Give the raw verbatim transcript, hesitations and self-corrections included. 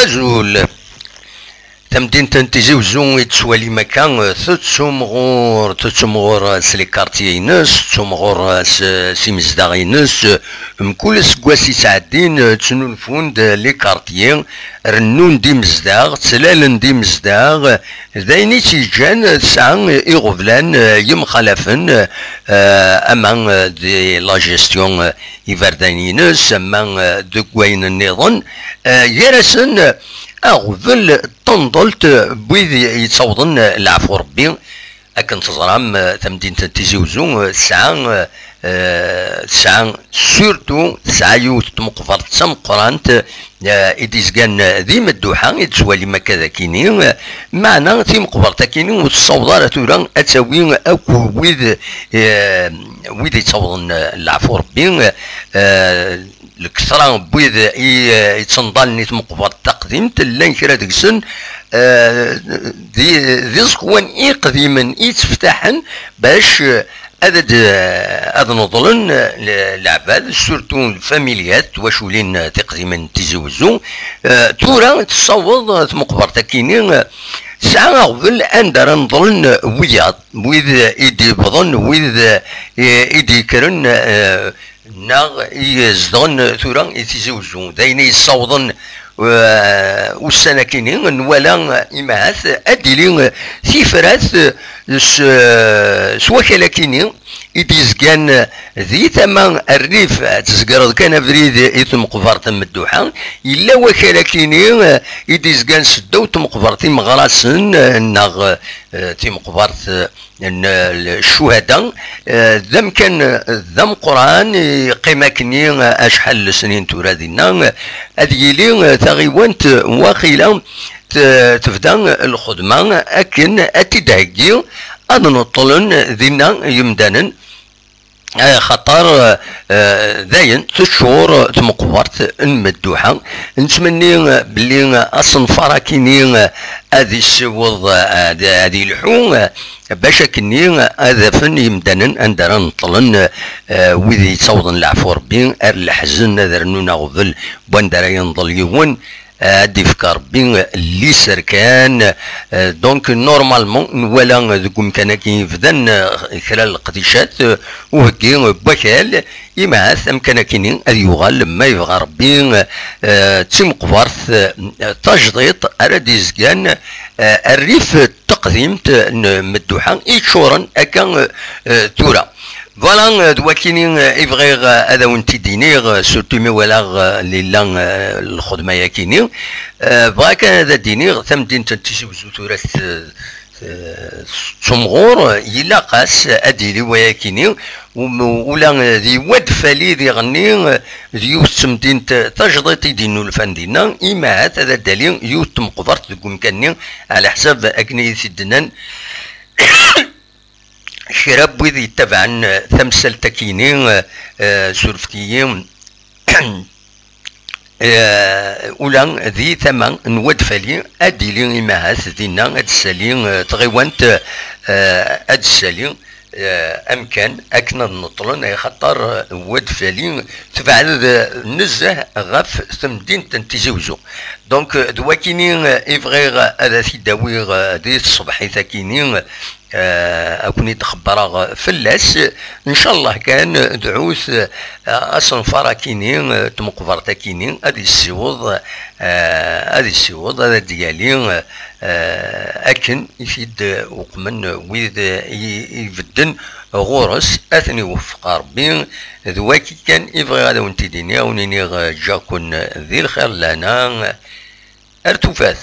Azul. Tamdint n Tizi Uzzu i tettwalim akka, tettumɣur, tettumɣur s les quartiers-ines, tettumɣur s, s imezdaɣ-ines. Mkul aseggas yettɛeddin, ttnulfun-d les quartiers, rennun-d imezdaɣ, ttlalen-d imezdaɣ. D ayen i tt-yeǧǧan tesɛa iɣeblan yemxalafen, eh, ama, eh, di la gestion, eh, iberdan-ines, ama, eh, deg wayen nniḍen, eh, gar-asen, eh, aɣbel n tenḍelt n wid yettawḍen, eh, leɛfu Rebbi. Akken teẓram, eh, tamdint n Tizi Uzzu, eh, tesɛa, eh, eh, tesɛa, surtout tesɛa yiwet n tmeqbert d tameqqrant, eh, i d-izgan, eh, di Medduḥa, i d-tettwalim akka d akini, eh, meɛna timeqbert akini ur tessaweḍ ara tura ad tawi akk wid, eh, wid yettawḍen, eh, leɛfu Rebbi, eh, lkesra n wid i, eh, yettenḍalen i tmeqbert taqdimt, llan kra deg-sen, eh, d, d iẓekwan iqdimen i yetteftaḥen bac, eh, ad, ad, ad neḍlen, eh, le-, leɛbad, surtout lfamiliyat, twaculin, eh, tiqdimin n Tizi Uzzu. Eh, tura tessaweḍ, eh, tmeqbert akini, eh, tesɛa aɣbel anda ara neḍlen, eh, wiyaḍ, wid, eh, i d-yewwḍen, wid, eh, i, i d-yekkren, eh, neɣ i zedɣen tura i Tizi Uzzu. D ayen i yessawḍen, eh, ussan akini, nwala, eh, imahat ad d-tili, eh, tifrat, eh, s, eh, s wakal akini i d-yezgan, eh, di tama rrif, ad tzegreḍ kan abrid i tmeqbert n Medduḥa. Yella wakal akini, eh, i d-yezgan seddaw tmeqbert imeɣrasen, eh, neɣ, eh, timeqbert, eh, n, eh, ccuhada, eh, d amkan, eh, d ameqqran, yeqqim akkenni, eh, acḥal n lesnin tura dinna, eh, ad yili, eh, taɣiwant, eh, waqila t-, tebda lxedma akken ad t-id-heggi ad neṭṭlen dinna yemdanen. Eh, xaṭer, eh, dayen teččur tmeqbert n Medduḥa. Nettmenni, eh, belli, eh, asenfar akini, eh, ad issiweḍ, eh, ad, ad ilḥu, eh, bac akkenni ad afen yimdanen anda ara neṭṭlen, eh, wid yettawḍen leɛfu Rebbi ar leḥzen, ad rnun aɣbel n wanda ara yenḍel yiwen, eh, ad d-ifk Rebbi liser kan. Eh, donc, normalement, nwala deg umkan-agi bdan, eh, kra n leqdicat, eh, uheggi n wakal, imahat amkan akini ad yuɣal, ma yebɣa Rebbi, eh, d timeqbert, eh, tajdiṭ ara d-izgan, eh, rrif taqdimt n Medduḥa i yeččuren akka, eh, tura. Voilà, eh, d wakini, eh, i bɣiɣ, eh, ad awen-t-id-iniɣ, eh, surtout mi walaɣ, eh, lilla, eh, lxedma-yakini. Eh, bɣiɣ kan ad d-iniɣ, tamdint n Tizi Uzzu tura t-, t-, tettumɣur, ilaq-as ad d-yili wayakini, um, ula d iwadfali diɣenni, eh, d yiwet n temdint tajdiṭ i d-innulfan dinna, imahat ad d-tali yiwet n tmeqbert deg umkan-nni, ɛla ḥsab akken i yi-t-id-nnan kra n wid yettabaɛen, eh, tamsalt-akini, eh, eh, surfet-iyi, eh, ula di tama n wadfali ad d-tili imahat dinna, ad d-tessali, eh, tɣiwant, eh, ad d-tessali, eh, amkan akken ad neṭṭlen, axaṭer, eh, wadfali tebɛed, eh, nezzeh ɣef temdint n Tizi Uzzu. Donc, eh, d wakini, eh, i bɣiɣ ad t-id-awiɣ, eh, di tṣebḥit-akini, eh, ad ken-id-xebbreɣ fell-as. Ncallah kan, dɛut, eh, asenfar-akini, eh, tmeqbert-akini, ad yessiweḍ, eh, ad yessiweḍ, ad d-yali, eh, akken i t-id-uqmen wid i, ibedden ɣur-s. Ad ten-iweffeq Rebbi. D waki kan i bɣiɣ ad awen-t-id-iniɣ, ad awen-iniɣ, eh, ǧǧiɣ-ken di lxir lehna. Ar tufat.